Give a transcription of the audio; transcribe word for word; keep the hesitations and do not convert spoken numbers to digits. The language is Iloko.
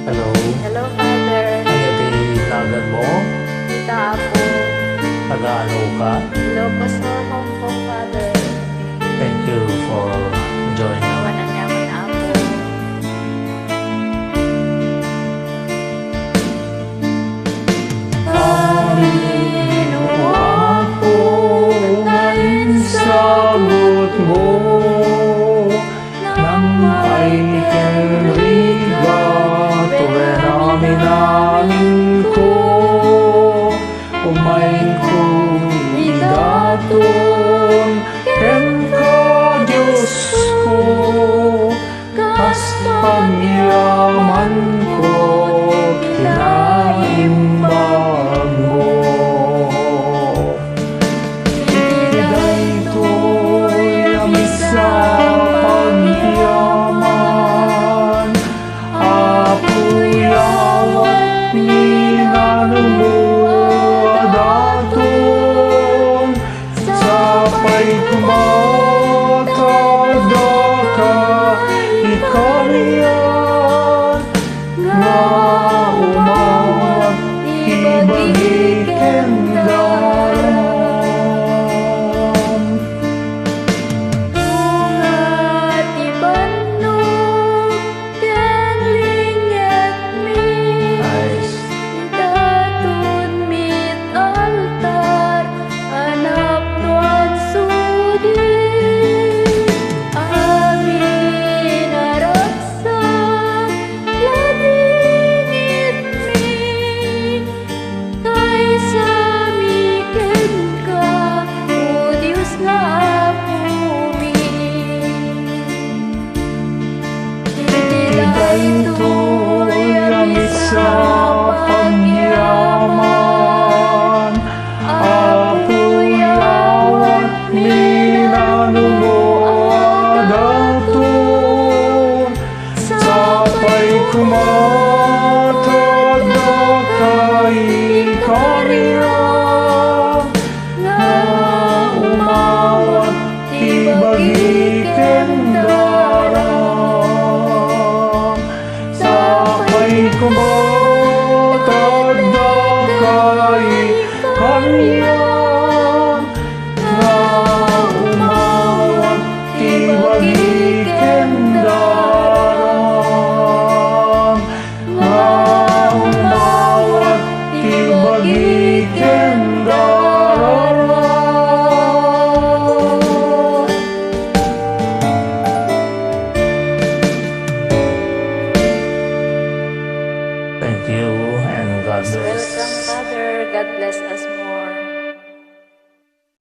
Hello. Hello, Father. Ania ti naganmo? Rita, Apo. Taga-ano ka? Ilocos Sur, Hong Kong, Father. Thank you for joining. Awan aniaman, Apo. Amin, O Apo, nga insagutmo. Nang ay ni Enrica, tulen amin-aminko, umayko idaton kenka, Diosko, kas pagyamanko, kinaimbagmo. Iti daytoy a maysa a pagyaman, Apo, yawatmi nanongmo a daton, sapay koma ta addaka ikarian, nga umawat ti bagi ken daram. Tunga ti bannok ken lingetmi, Nice. Idatonmi ti altar a napnoan sudi. Amin a ragsak, ladingitmi, kaysami kenka, O Dios nga Apomi. Iti daytoy a maysa a pagyaman, Apo, yawatmi nanongmo a daton, sapay koma ta addaka ikarian, nga umawat ti bagi ken daram. Sapay koma ta addaka ikarian, nga umawat ti bagi ken daram, nga umawat ti bagi ken daram. Thank you and God bless. Welcome, Father. God bless us.